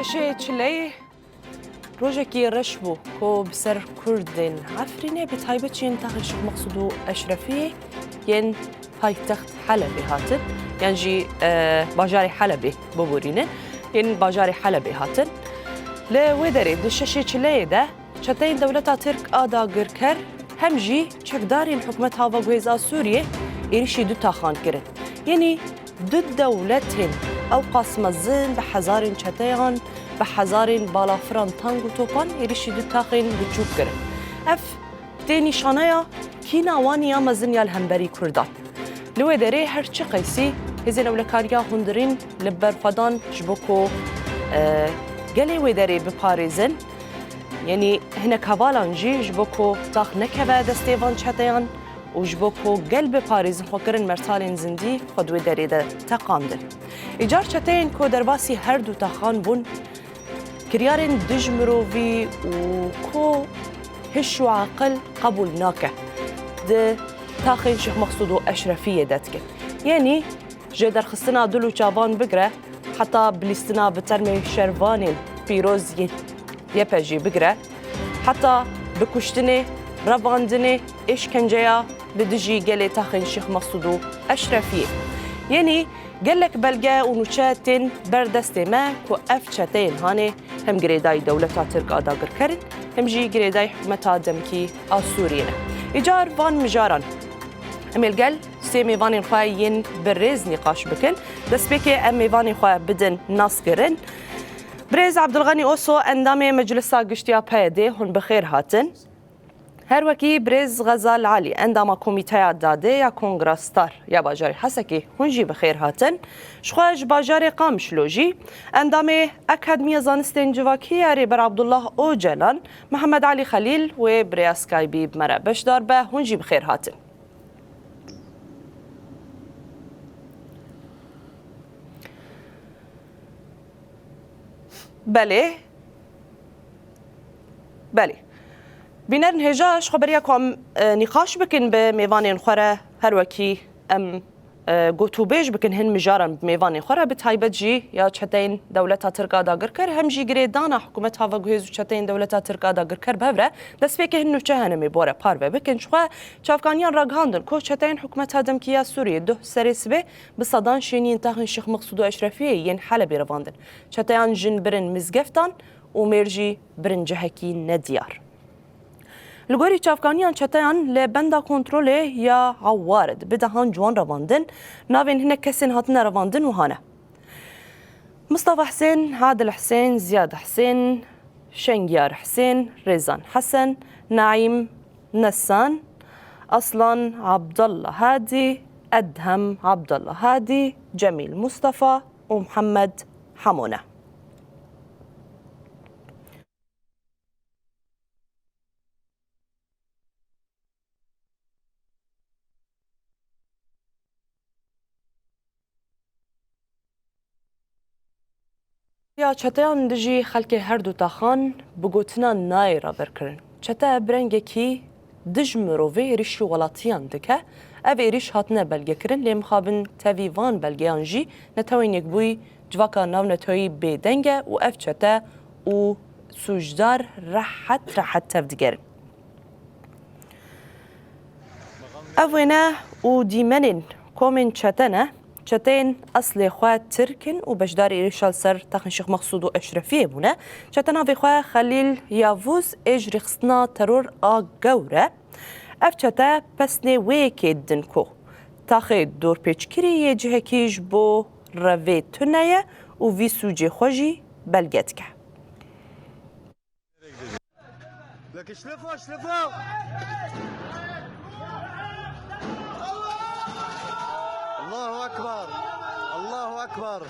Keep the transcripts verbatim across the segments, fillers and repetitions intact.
Şeşê Çileyê rojekî reş bû ku bi ser Kurdên Efrînê, bi taybet jî yên taxê Şêx Meqsûd û Eşrefiyê yên paytext Helebê hatin, yan jî, e, bajarê Helebê biborînin, yên bajarê Helebê hatin. Li wê derê di Şeşê Çileyê de çeteyên dewleta Tirk a dagirker hem jî çekdarên hikûmeta veguhêz a Sûriyê êrişî du taxan kirin. Yanî du dewletên ewqas mezin bi hezarên çeteyan, bi hezarên balafiran, tank û topan êrişî du taxên biçûk kirin. Ev tê nîşaneya kîna wan ya mezin ya li hemberî Kurdan. Li wê derê her çi qeysî hêzên ewlekariya hundirîn li ber xwe dan ji bo ku, e, gelê wê derê biparêzin, yanî hinek hevalan jî ji bo ku tax nekeve destê van çeteyan û ji bo ku gel biparêzin, xwe kirin mertalên zindî, xwe di wê derê de teqandin. Îcar çeteyên ku derbasî her du taxan bûn, kiryarên dij mirovî û ku hiş û aqil qebûl nake, di taxên Şêx Meqsûd û Eşrefiyê de dikin. Yanî ji derxistina dil û çavan bigire, heta bilîstina bi termê şervanên pîroz yên Y P G bigire, heta bi kuştinê, revandinê, êşkenceya li dijî gelê taxên Şêx Meqsûd û Eşrefiyê. Yanî gelek belge û nûçe tên ber destê me ku ev çeteyên hanê hem girêdayî dewleta Tirk a dagirker in, hem jî girêdayî hikûmeta demkî a Sûriyê ne. Îcar van mijaran em ê li gel sê mêvanên xwe yên bi rêz nîqaş bikin. Destpêkê em mêvanê xwe bidin naskirin. Birêz Abdulganî Oso, endamê Meclisa Giştî ya P Y D'ê, hûn bi xêr hatin. Her wekî birêz Xezal Alî, endama Komîteya Dadê ya Kongra Star ya bajarê Hesekê, hûn jî bi xêr hatin. Ji xwe ji bajarê Qamişlo jî endamê Akademiya Zanistên Civakî ya Rêber Abdullah Ocalan, Mihemed Alî Xelîl wê bi rêya Skypeî bi me re beşdar be, hûn jî bi xêr hatin. Belê. Belê. Bînerin hêja, ji xwe beriya ku em, e, nîqaş bikin bi mêvanên xwe re, her wekî em, e, gotûbêj bikin hin mijaran bi mêvanên xwe re, bi taybet jî ya çeteyên dewleta Tirk a dagirker, hem jî girêdana hikûmeta veguhêz û çeteyên dewleta Tirk a dagirker bi hev re, destpêkê hin nûçe hene em ê bi we re parve bikin. Ji xwe çavkaniyan ragihandin ku çeteyên hikûmeta demkî ya Sûriyê duh serê sibê bi sedan şêniyên taxên Şêx Meqsûd û Eşrefiyê yên Helebê revandin. Çeteyan jin birin mizgeftan û mêr jî birin cihekî nediyar. Li gorî çavkaniyan, çeteyan li benda kontrolê ya Ewarid bi dehan ciwan revandin, navên hinek kesên hatine revandin wiha ne: Mistefa Hisên, Adil Hisên, Ziyad Hisên, Şengiyar Hisên, Rêzan Hesen, Naîm Nesan, Aslan Abdullah Hadî, Edhem Abdullah Hadî, Cemîl Mustafa û Mihemed Hemo ne. Ya çeteyan dijî xelkê her du taxan bi gotina nayê raberkirin. Çete bi rengekî dij mirovê êrişî welatiyan dike. Ev êrîş hatine belgekirin, lê mixabin tevî van belgeyan jî Netewên Yekbûyî, Civaka Navneteweyî bêdeng e û ev çete û sûcdar rehet rehet tev digerin. Ev wêne û dîmenên komên çete ne, çeteyên eslê xwe Tirk in û beşdarî êrişa li ser taxên Şêx Meqsûd û Eşrefiyê bûne. Çete navê xwe Xelîl Yavûz ê ji rêxistina teror a gewr e. Ev çete pesnê wê yekê didin ku taxê dorpêçkirî yê cihekî ji bo revê tune ye û vî sûcê xwe jî belge dike. Leke şlifo, şlifo. Allahu Ekber. Allahu Ekber.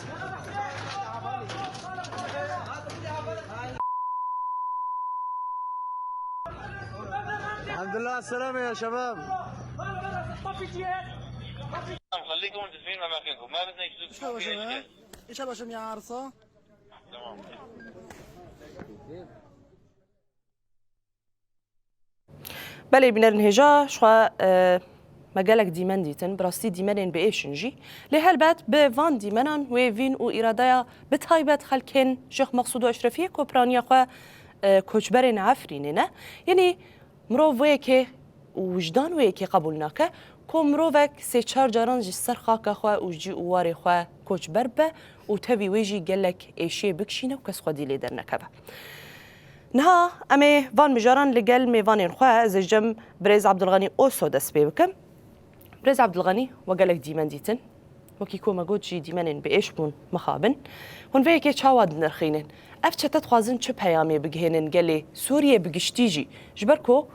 الحمد لله على السلامة يا شباب. خليكم انتم في مكانكم، ما بدنا يشوفكم في أي شيء. إيش أبغى شو يا عرصة؟ Belê bînerin hêja, ji xwe, e, Me gelek dîmen dîtin, bi rastî dîmenên bi êş in jî. Lê helbet bi van dîmenan wê vîn û îradeya bi taybet xelkên Şêx Mexsûd û Eşrefiyê ku piraniya xwe, e, koçberên Efrînê ne. Yanî mirov wê yekê û wijdan wê yekê qebûl nake ku mirovek sê çar caran ji ser xaka xwe û cî û warê xwe koçber be û tevî wê jî gelek êşiyê bikişîne û kes xwedî lê dernekeve. Niha em ê van mijaran li gel mêvanên xwe, ez ê ji cem birêz Abdulganî Oso dest pê bikim. Birêz Abdulganî, we gelek dîmen dîtin. Wekî ku me got jî dîmenên bi êş bûn, mixabin. Hûn vê yekê çawa dinirxînin? Ev çete dixwazin çi peyamê bigihênin gelê Sûriyê bi giştî jî? Ji ber ku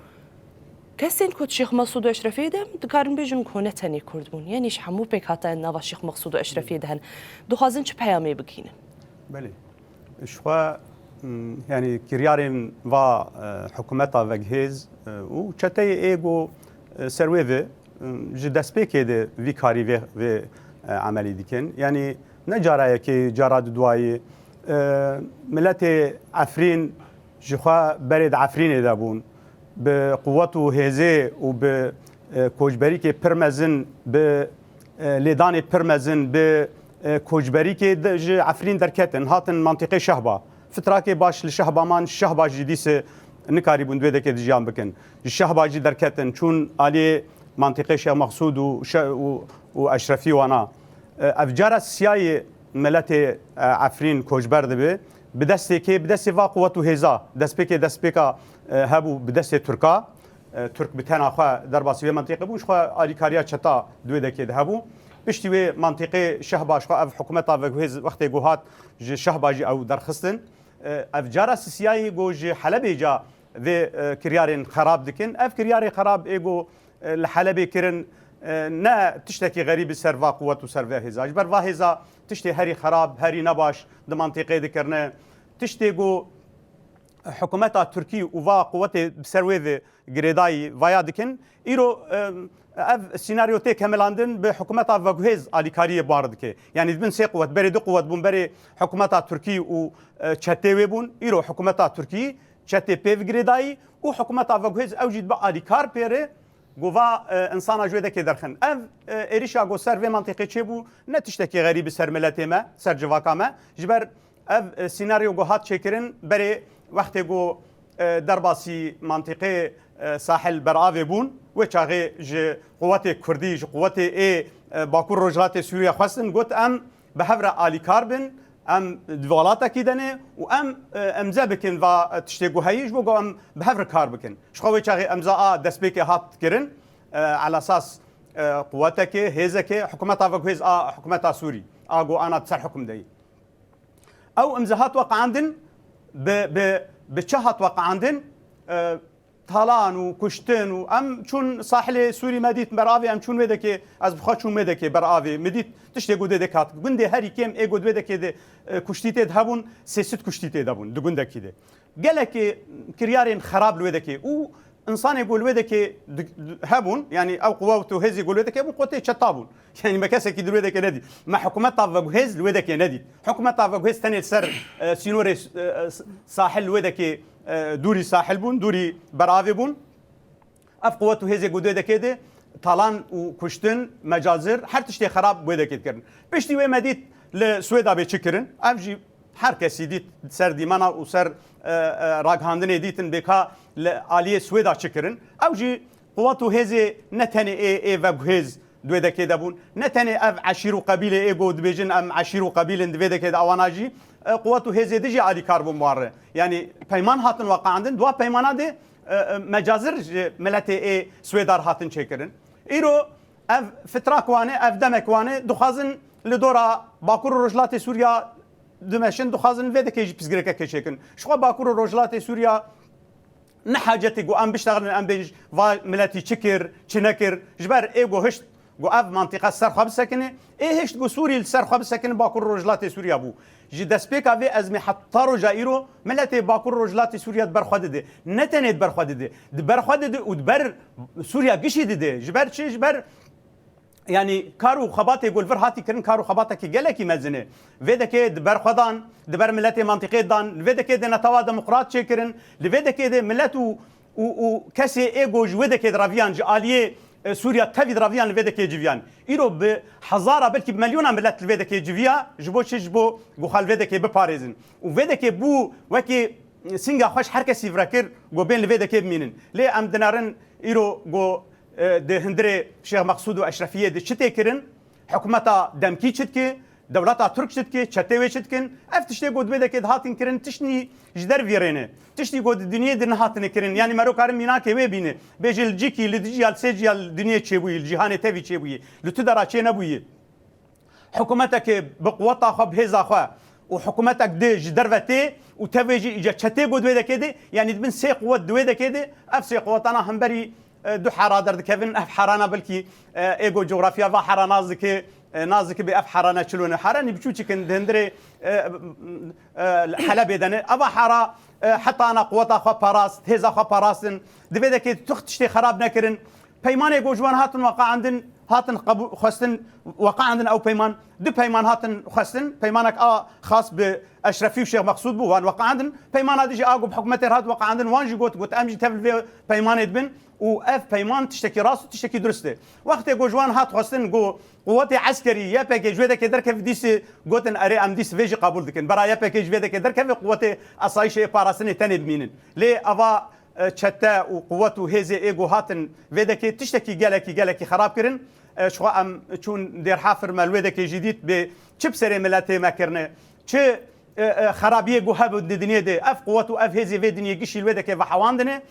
kesên ku di Şêx Mesûd û Eşrefiyê de, dikarin bêjin ku ne tenê Kurd bûn. Yanî ji hemû pêkhatan nava Şêx Mesûd û Eşrefiyê de hene. Dixwazin çi peyamê bigihînin? Belê. Ji xwe, m, yanî kiryarên va, e, hikûmeta veguhêz, e, û çeteyê ê ku, e, ser wê ve, m, ji destpêkê de vî karî vê, vê, e, emelî dikin. Yanî ne cara yekê, cara duduwayî, e, miletê Efrîn ji xwe berê di Efrînê de bûn. Bi quwet û hêzê û bi, e, koçberîkê pir mezin, bi, e, lêdanê pir mezin, bi, e, koçberîkê de ji Efrîn derketin, hatin mantîqê Şehba. Fitrakê baş li Şehba man, Şehba jî dîse nikarîbûn di wê dekê de jiyan bikin. Ji Şehba jî derketin, çûn aliyê mantîqê Şêx Mexsûd û Şe-, û, û Eşrefî wana. E, ev cara siyayê miletê, e, Efrîn koçber dibe, bi destê kê, bi destê va quwet û hêza, destpêkê destpêka, e, hebû bi destê Tirka. E, Tirk bi tena xwe derbasî vê mantîqê bûn, ji xwe alîkariya çeta di wê dekê de hebû. Piştî wê mantîqê Şehba ji xwe ev hikûmeta veguhêz wextê ku hat ji Şehba jî ew derxistin. E, ev cara sisiyayî ku ji Helebê ca vê, e, kiryarên xerab dikin. Ev kiryarê xerab ê ku, e, li Helebê kirin, e, ne tiştekî xerîb bi ser va quwet û ser vê hêza. Ji ber va hêza tiştê herî xerab, herî nebaş di mantîqê dikirine. Tiştê ku hikûmeta Tirkî û va quwetê bi ser wê ve girêdayî vaya dikin. Îro, e, ev sînaryo tê kemilandin bi hikûmeta veguhêz alîkariyê bar dike. Yanî di bin sê quwet, berê du quwet bûn, berê hikûmeta Tirkî û, e, çetê wê bûn. Îro hikûmeta Tirkî çetê pê ve girêdayî û hikûmeta veguhêz ew jî dibe alîkar pê re. Gova, e, insana ji wê dekê derxin. Ev, e, êrişa ku ser vê mantîqê çêbû, ne tiştekî xerîb bi ser miletê me, ser civaka me. Ji ber ev, e, sînaryo ku hat çêkirin, berê wextê ku, e, derbasî mantîqê, e, sahil beravê bûn, wê çaxê ji quwetê Kurdî, ji quwetê ê, e, Bakur Rojhilatê Sûriye xwestin, got, em bi hev re alîkar bin, em di welatekî de ne û em, e, emze bikin va, e, tiştê ku heyî, ji bo ku em bi hev re kar bikin. Ji xwe wê çaxê emza a destpêkê hat kirin, e, elasas, e, quwetekê, hêzekê, hikûmeta veguhêz a hikûmeta Sûrî, a ku ana di ser hikûm de yî. Ew imze hat weqandin, bi, bi, bi çi hat weqandin? E, talan û kuştin û em çûn sahilê Sûrî me dît, beravê em çûn wê dekê, ez bi xwe çûm wê dekê beravê, min dît tiştê ku dê dek hat. Gundê herî kêm ê ku di wê dekê de, e, kuştî tê de hebûn, sê sed kuştî tê de bûn, di gundekî de. Gelekê kiryarên xerab li wê dekê û insanê ku li wê dekê di, di, hebûn, yanî ew quwet û hêzê ku li wê dekê bûn, qotê çeta bûn. Yanî me kesekî di wê dekê nedît. Me hikûmeta veguhêz li wê dekê nedît. Hikûmeta veguhêz tenê li ser, e, sînorê, e, s-, sahil li wê dekê, e, dûrî sahil bûn, dûrî beravê bûn. Ev quwet û hêzê ku di wê dekê de talan û kuştin, mecazir, her tiştê xerab wê dekê dikirin. Piştî wê me dît li Swêda bê çi kirin. Ev jî her kesî dît ser dîmena û ser, e, e, ragihandinê dîtin bê ka li aliyê Swêda çi kirin. Ew jî quwet û hêzê ne tenê ê, ê veguhêz di wê dekê de bûn. Ne tenê ev eşîr û qebîlê ê ku dibêjin em eşîr û qebîl in di vê dekê de, ewana jî, e, quwet û hêzê dijî alîkar bûn wan re. Yanî peyman hatin weqandin, di wa peymana de, e, e, mecazir ji miletê ê Swêdar hatin çêkirin. Îro ev fitrak wane, ev demek wane, dixwazin li dora Bakur û Rojhilatê Sûriya dimeşin, dixwazin vê dekê jî pirsgirêkekê çêkin. Ji xwe Bakur û Rojhilatê Sûriya ne hacetê ku em biştexilin, em bên va miletî çi kir, çi nekir. Ji ber ê ku hişt ku ev mantîqe ser xwe bisekine, ê hişt ku Sûrî li ser xwe bisekine, Bakur û Rojhilatê Sûriya bû. Ji destpêka vê ezmê heta roja îro miletê Bakur û Rojhilatê Sûriya di ber xwe dide. Ne tenê di ber xwe dide, di ber xwe dide û di ber Sûriya gişî dide. Ji ber çi? Ji ber Yanî kar û xebatê ku li vir hatî kirin, kar û xebatekî gelekî mezin e. Vê dekê di ber xwe dan, di ber miletê mantîqê dan, li vê dekê de netewa demokrat çêkirin, li vê dekê de milet û, û, û kesê ê ku ji wê dekê de reviyan ji aliyê, e, Sûriya tevî diraviyan li vê dekê civiyan. Îro bi hezara, belkî bi milyona milet li vê dekê civiya, ji bo çi? Ji bo ku xwe li vê dekê biparêzin. Û vê dekê bû wekî singa xwe ji her kesî virekir, ku bên li vê dekê bimînin. Lê em dinerin îro ku, e, di hundirê Şêx Meqsûd û Eşrefiyê di çi tê kirin? Hikûmeta demkî çi dike? Dewleta Tirk çi dike? Çetê wê çi dikin? Ev tiştê ku di vê dekê dihatin kirin, tiştî ji dervî rê ne. Tiştî ku di dinyê de nehatine kirin. Yanî mero karin mînakê wê bîne. Bêje li cîkî, li dijî ya, li sê cî ya li dinyê çêbûyî, li cîhanê tevî çêbûyî. Li tu dera çê nebûyî. Hikûmeteke bi quweta xwe, bi hêza xwe û hikûmetek di ji derve tê û tevê jî îca çetê ku di wê dekê de, yanî dibin sê quwet di wê dekê de, ev sê quwetana hemberî e, du hera derdikevin. Ev herana belkî, e, ê ku cografya va hera nas dike, e, nas dike bê ev herane çilo ne. Heranî biçûçik in di hundirê, e, e, Helebê de ne. Eva hera, e, heta ana quweta xwe parast, hêza xwe parastin. Di vê dekê tu tiştê xerab nekirin. Peymanê ku ji wan hatin weqeandin, hatin qebû-, xwestin, weqeandin ew peyman. Du peyman hatin xwestin. Peymanek a xas bi Eşrefî û Şêx Meqsûd bû, wan weqeandin. Peymana dijî a ku bi hikûmetê re hat weqeandin, wan jî got, got, em jî tev li vê peymanê dibin. Û ev peyman tiştekî rast û tiştekî durist e. Wextê ku ji wan hat xwestin ku quwetê eskerî Y P G ji wê dekê derkeve, dîsê gotin, erê, em dîs vê jî qebûl dikin. Bera Y P G ji vê dekê derkeve, quwetê esayişê ê parastinê tenê bimînin. Lê ava, e, çete û quwet û hêzê ê ku hatin vê dekê tiştekî gelekî, gelekî xerab kirin. E, ji xwe em çûn Dêrhafir, me li wê dekê jî dît bê çi bi serê miletê me kirine, çi, e, e, xerabiyê ku hebû di dinyê de, ev quwet û ev hêzê vê dinyê gişî li wê dekê vehewandine.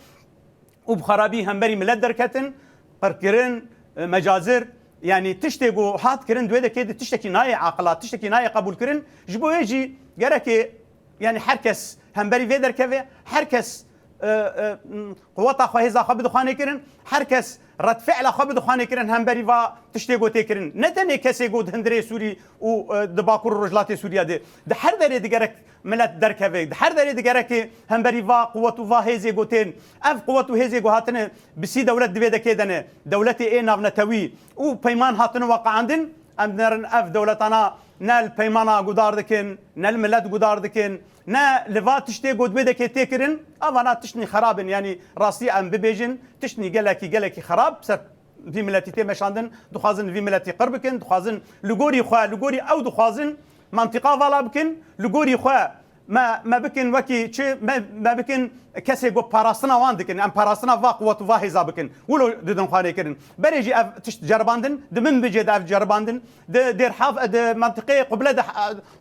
Û bi xerabî hemberî milet derketin, qirkirin, e, mecazir, yanî tiştê ku hat kirin di wê dekê de tiştekî nayê aqila, tiştekî nayê qebûlkirin. Ji bo wê jî gerekê, yanî her kes hemberî vê derkeve, her kes, e, e, m, quweta xwe, hêza xwe bide xwe nêkirin, her kes redfîla xwe bide xwe nêkirin hemberî va tiştê ku tê kirin. Ne tenê kesê ku di hundirê Sûrî û, e, di Bakur û Rojhilatê Sûriya de, di her derê digerek milet derkeve. Di her derê digerekê hemberî va quwet û va hêzê ku tên. Ev quwet û hêzê ku hatine bi sî dewlet di vê dekê de ne. Dewletê ê navnetewî û peyman hatine weqeandin. Em dinerin ev dewletana ne li peymana gudar dikin, ne li milet gudar dikin, ne li va tiştê ku di vê dekê tê kirin. Evana tiştnî xerab in. Yanî rastî em bibêjin, tiştnî gelekî, gelekî xerab ser vî miletî tê meşandin, dixwazin vî miletî qir bikin, dixwazin li gorî xwe, li gorî ew dixwazin mantiqa vala bikin, li gorî xwe me, me bikin wekî çi, me, me bikin kesê ku parastina wan dikin, em parastina va quwet û va hêza bikin. Wilo didin xwe nêkirin. Berê jî ev tişt ceribandin, di min bicê de ev ceribandin, di Dêrhaf, di mentiqê Quble de,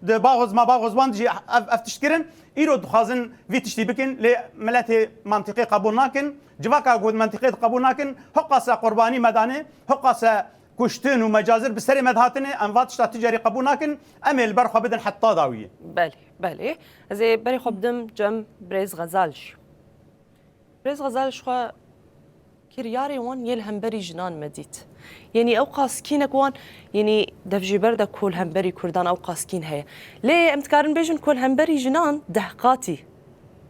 di Baxoz, ma Baxoz wan jî ev, ev tişt kirin. Îro dixwazin vî tiştî bikin, lê miletê mentiqê qebûl nakin. Civaka ku mentiqê qebûl nakin, hiqasa qurbanî me dane, hiqasa kuştin û mecazir bi serê me dihatine, em va tişta tu carî qebûl nakin, em ê li ber xwe bidin heta dawiyê. Belê, belê. Ez ê berê xwe bidim cem birêz Xezal jî. Birêz Xezal ji xwe kiryarê wan yê li hemberî jinan me dît. Yanî ew qas kînek wan, yanî dev jî ber de ku li hemberî Kurdan ew qas kîn heye. Lê em dikarin bêjin ku li hemberî jinan deh qatî,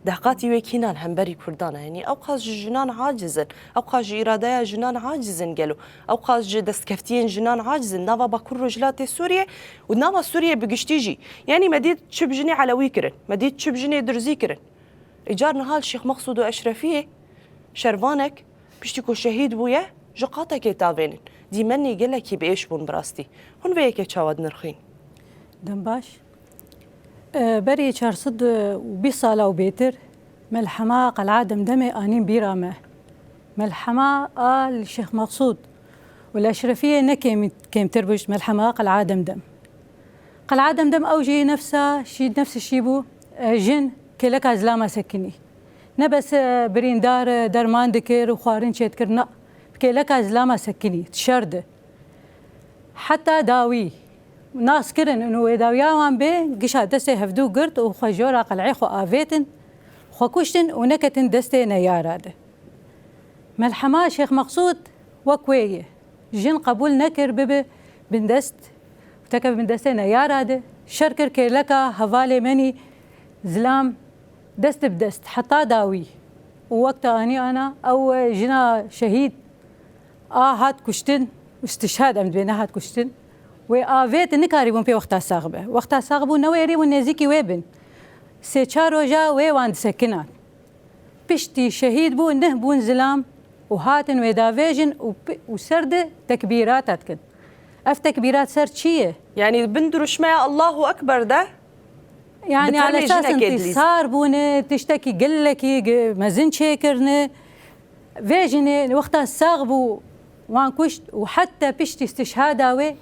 deh qatî wê kînan hemberî Kurdan e. Yanî ew qas ji jinan aciz in, ew qas ji îradeya jinan aciz in gelo, ew qas ji destkeftiyên jinan aciz in. Nava Bakur Rojhilatê Sûriyê û nava Sûriyê bi giştî jî. Yanî me dît çi bi jinê Elewî kirin, me dît çi bi jinê Durzî kirin. Îcar niha li Şêx Meqsûd û Eşrefiyê şervanek piştî ku şehîd bûye, ji qatekê tavênin. Dîmenê gelekî bi êş bûn bi rastî. Hûn vê yekê çawa dinirxîn? Dem baş. E, berî çar sed û bîst sala û bêtir, melhema Qel'a Demdemê anîn bîra me. Melhema a li Şêx Meqsûd û li Eşrefiyê ne kêm-, kêmtir bû ji melhema Qel'a Demdem. Qel'a Demdem ew jî nefsa şî, nefsi şî bû, e, jin kêleka zilama sekinî. Ne bes, e, birîndar, e, derman dikir û xwarin çêdikir, na, bi kêleka zilama sekinî, dişerdi. Heta dawî nas kirin û wê dawiya wan bê, gişa destê hevdû girt û xwe jora qel'ê xwe avêtin, xwe kuştin û neketin destê neyara de. Melhema Şêx Meqsûd wek wê ye. Jin qebûl nekir bibe bindest, teke bindestê neyara de. Şer kir kêleka hevalê menî zilam dest bi dest heta dawî. Û wekta anî ana ew jina şehîd a hat kuştin, istişhad em dibê, nehat kuştin. Wê avêtin, nikarîbûn pê wexta sax be. Wexta sax bû newêrîbûn nêzîkî wê bin. Sê çar roja wê wan disekinan. Piştî şehîd bû, neh bûn zilam, û hatin wê davêjin û pi-, û ser di tekbîrata dikin. Ev tekbîrat ser çi ye? Yani bin duruşmeya Allahu Ekber de Yani Bi termê alesas jinekê dilîst. Întisar bûne, tiştekî gelekî ge-, mezin çêkirine. Vê jinê wexta sax bû wan kuşt û heta piştî istişhada wê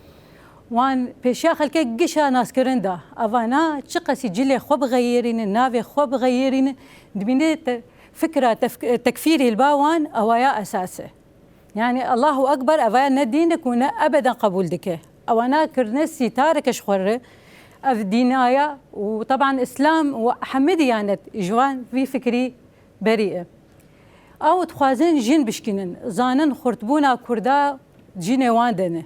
wan pêşiya xelkê gişa naskirin da. Evana çiqasî cilê xwe bixeyirînin, navê xwe bixeyirînin, dibîne te-, fikra tef-, tekfîrî li ba wan ewaya esas e. Yani Allahu Ekber evaya ne dînik û ne ebeden qebûl dike. Ewana kirine sîtareke ji xwe re ev dînaya û teban Îslam û hemî diyanet ji wan vî fikrî berî e. Ew dixwazin jin bişkînin, zanin xurtbûna Kurda jinê wan de ne.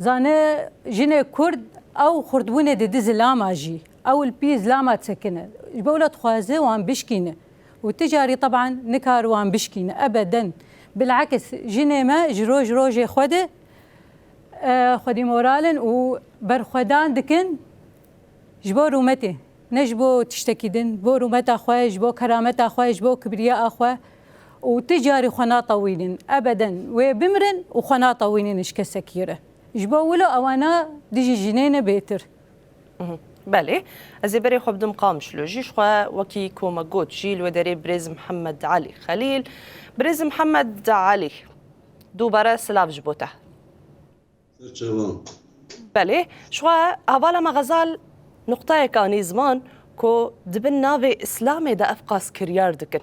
Zane jinê Kurd ew xurtbûnê didi zilama jî. Ew li pî zilama disekine. Ji bo wilo dixwaze wan bişkîne. Û ti carî teban nikar wan bişkîne. Ebeden. Bilekis jinê me ji roj rojê xwe de, e, xwedî moral in û berxwedan dikin ji bo rûmetê. Ne ji bo tiştekî din, bo rûmeta xwe, ji bo kerameta xwe, ji bo kibriya xwe. Û ti carî xwe natewînin. Ebeden. Wê bimirin û xwe natewînin ji kesekî re. Ji bo wilo ewana dijî jinê ne bêtir. Belê, ez ê berê xwe bidim Qamişlo. Jî ji xwe wekî ku me got jî li wê derê birêz Mihemed Elî Xelîl. Birêz Mihemed Elî, dubare silav ji bo te. Serçava. Belê, ji xwe hevala me Xezal nuqtayek anî ziman ku di bin navê Îslamê de ev qas kiryar dikin.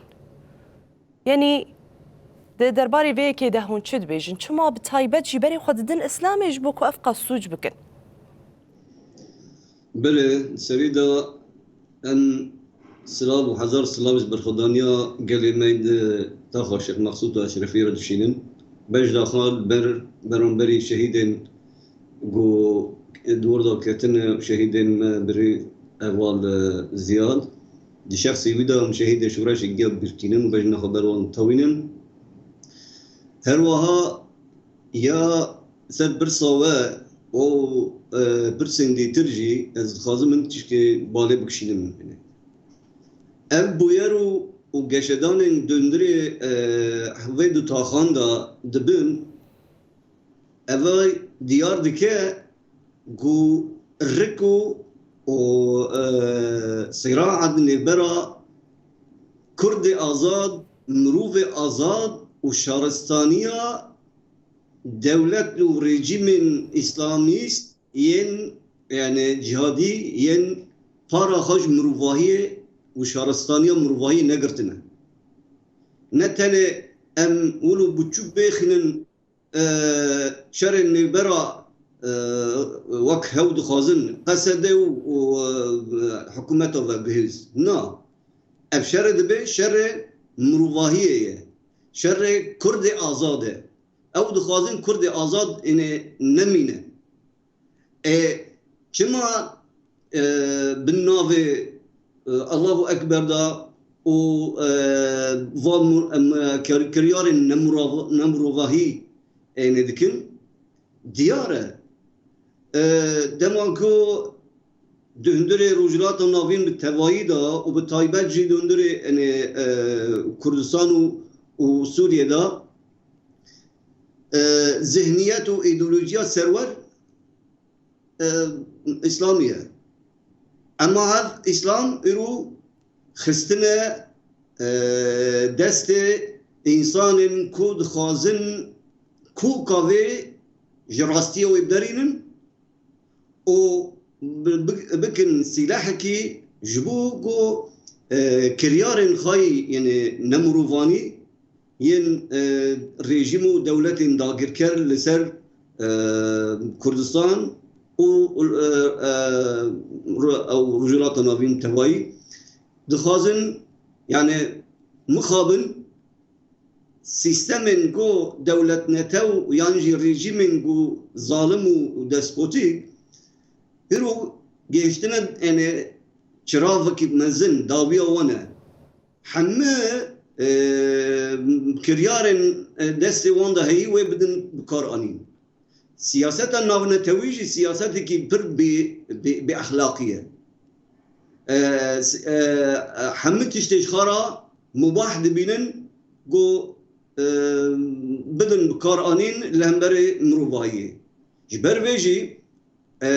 Yanî di derbarê vê yekê de hûn çi dibêjin? Çima bi taybet jî berê xwe didin Îslamê ji bo ku ev qas sûc bikin? Belê, serî de em silav û hezar silav ji berxwedaniya gelê me di taxa Şêx Mexsûd û Eşrefî re dişînin. Bejna xwe li ber beramberî şehîdên ku di wir de ketine, şehîdên me birî heval, e, Ziyad. Di şexsê wî de em şehîdê şoreşê giya bîrtînin û bejna xwe ber wan tewînin. Her wiha ya ser pirsa we û, e, pirsên dîtir jî ez dixwazim min tişkê balê bikişînim. Ev bûyer û, û geşedanên dundirê, e, vê du taxan de dibin, ev diyar dike ku rik û, û, e, sîraet nêbera Kurdê azad, mirovê azad û şaristaniya dewlet û rejîmên îslamîst yên, yani cihadî yên para xwe ji mirovahiyê û şaristaniya mirovahiyê negirtine. Ne tenê em wilo biçûk bêxînin, e, şerên nêbera, e, wek hew dixwazin, Qesede û, û, e, hikûmeta ve bihêz. Na. Ev şerê dibe şerê mirovahiyê ye. Şerê Kurdê azad e. Ew dixwazin Kurdê azad ênê nemîne. E, çima, e, bin navê, e, Allahu Ekber da û, e, va mu-, em, e, kir-, kiryarên nemura-, nemirovahî ênê dikin? Diyar e. E, dema ku di hundirê Rojhilata Navîn bi tevayî de û bi taybet jî di hundirê, enê, e, Kurdistan û, û Sûriyê de, e, zihniyet û îdeolojiya serwer, e, Îslamî ye. Ema ev Îslam îro xistine, e, destê însanên ku dixwazin koka vê ji rastiya wê biderînin û bi-, bi-, bikin sîlehekî ji bo ku, e, kiryarên xwe yî, yani nemrûvanî yên, e, rejîm û dewletên dagirker li ser, e, Kurdistan û, e, e, ru-, ew Rojhilata Navîn tevayî dixwazin, yani mixabin sîstemên ku dewletnetew yan jî rejîmên ku zalim û despotîk îro gihiştine, yani çiravekî mezin dawiya wan e. Hemî, e, kiryarên, e, destê wan de heyî wê bidin bi kar anîn. Siyaseta navnetewî jî siyasetekî pir bê, bê, bêexlaqî ye. E, s-, e, e, hemî tiştê ji xwe re mubah dibînin ku e, bidin bikaranîn li hemberê mirovahiyê. Ji ber vê jî, e,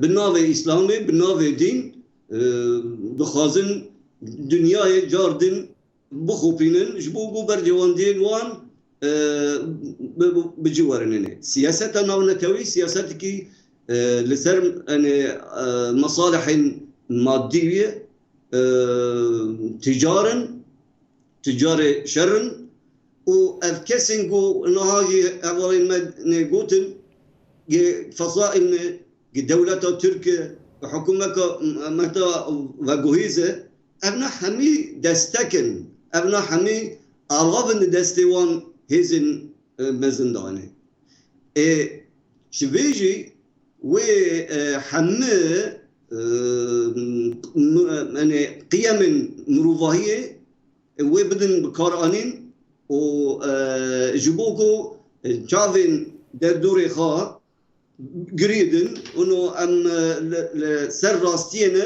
bi navê Îslamê, bi navê dîn, e, dixwazin dinyayê car din bixopînin, ji bo ku bercewendiyên wan, e, bi, bi, bi cî werin. Siyaseta navnetewî siyasetekî, e, li ser, yani, e, mesalihên madî ye, e, tîcar in, tîcarê şer in û ev kesên ku niha jî hevalên me nê gotin, gi fesaîl ne, gi dewleta Tirk e, gi hikûmeta me ta veguhêz e, ev ne hemî destek in, ev ne hemî alav in di destê wan hêzên, e, mezin de ne. Ê, ji vê jî wê, e, hemî, e, m-, yani qiyemên mirovahiyê, e, wê bidin bikaranîn û, e, ji bo ku, e, çavên derdorê xwe girîdin, ûno em, e, li, li ser rastiyê ne,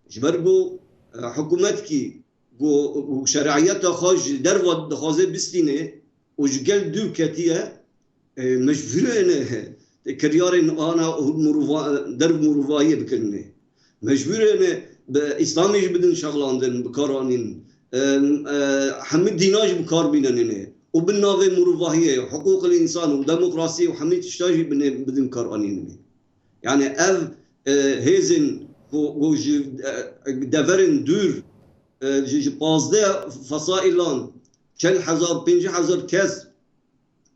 ji ber ku, e, hikûmetkî ku, ku şeriyeta xwe ji derve dixwaze bistîne û ji gel dûr ketiye, e, mecbûrê ne kiryarên ana û mirova-, derv mirovahiyê bikirinê. Mecbûrê ne bi Îslamê jî bidin şexlandin, bikaranîn. E, e, hemî dîna jî bikar bînenê ne. Û bin navê mirovahiyê, hiqûqil însan û demokrasî û hemî tişta jî binê, bidin karanînê. Yani ev, e, hêzên ku, ku ji, e, deverên dûr, e, ji, ji pazdeh fesaîlan çel hezar, pêncî hezar kes,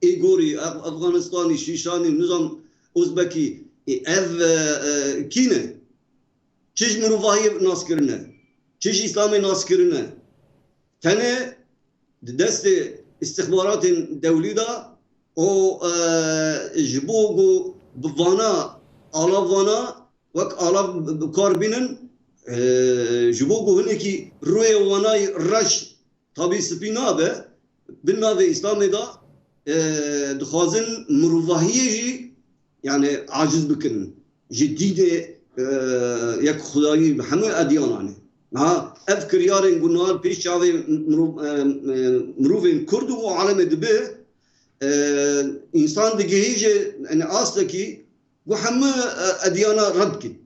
Îgorî, Af-, Afganistanî, Şîşanî, nizam Uzbekî, e, ev, e, e, kî ne? Çi ji mirovahiyê nas kirine, çi ji Îslamê nas kirine. Tenê di destê îstixbaratên dewlî de û, e, ji bo ku bi vana, alav vana wek alav bi, bi kar bînin, e, ji bo ku hinekî rûyê wana reş tabî spî nabe, bin navê Îslamê de, e, dixwazin mirovahiyê jî, yani, aciz bikin ji dînê, e, yek xwedayî bi hemû edyanan e. Niha ev kiryarên ku niha pêş çavê mirov-, e, e, mirovên Kurd û alemê dibe, e, însan digihîje, yani, astekî ku hemû, e, edyana red dikin.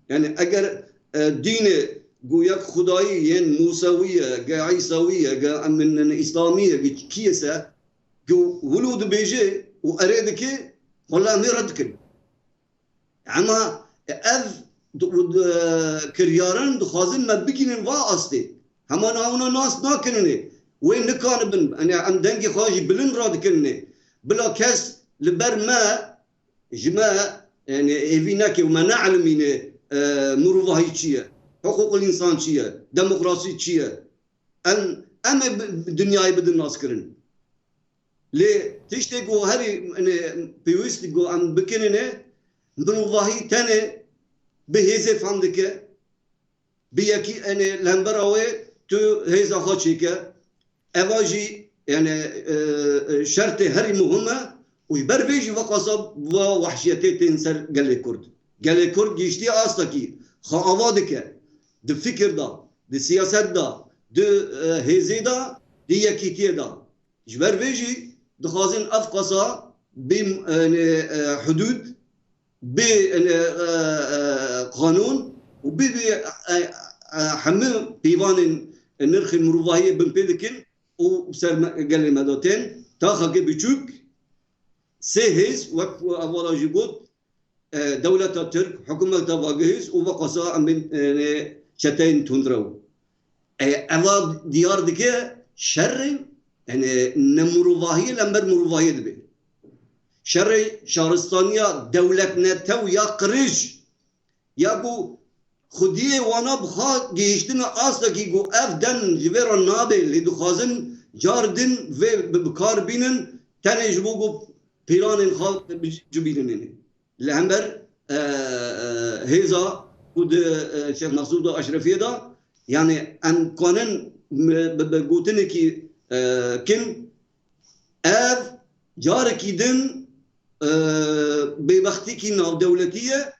Yani eger, e, dînê ku yek xwedayî yên Musewî ye, ge Îsawî ye, ge em min Îslamî ye, ge kî ye se, ku wilo dibêje û erê dike, wela em ê red dikin. Ema ev di-, di-, kiryaran dixwazin me bigînin va astê. Hema navna nas nakirinê. Wê nikanibin. Yani em dengê xwe jî bilind radikirinê. Bila kes li ber me, ji me, yani, hêvî neke û me neelimîne, e, mirovahî çi ye, hiqûqil însan çi ye, demokrasî çi ye. Em, em ê bi, bi dinyayê bidin naskirin. Lê tiştê ku herî, yani, pêwîst ku em bikinine, mirovahî tenê bi hêzê fam dike. Bi yekî, enê, li hembera wê tu hêza xwe çêke. Eva jî, yani, e, e, şertê herî muhim e û ji ber vê jî veqasa va wehşiyetê tên ser gelê Kurd. Gelê Kurd gihiştiye astekî xwe ava dike. Di fikir de, di siyaset de, di, e, hêzê de, di yekîtiyê de. Ji ber vê jî dixwazin ev qasa bê, e, e, hudûd, bê, e, e, e, qanûn û bê, bê, e, e, hemû pîvanên nirxên mirovahiyê binpê dikin û ser me, gelê me de tên. Taxeke biçûk, sê hêz, wek ku hevala jî got, e, dewleta Tirk, hikûmeta vagihîz û veqasa em bên, e, çeteyên tundrew. E, eva diyar dike şerê, yani, nemirovahiyê li hember mirovahiyê dibe. Şerê şaristaniya dewletnetew ya qirêj, ya ku xwediyê wana bi xwe gihiştine astekî ku ev dem ji vê re nabe, lê dixwazin car din vê bi, bi kar bînin, tenê ji bo ku pîranên xwe bicibînin. Li hember, e, e, hêza ku di, e, Şêx Mesûd û Eşrefiyê de, yani em kanin bi, bi, bi gotinekî, e, kin, ev carekî din, e, bêbextîkî navdewletî ye.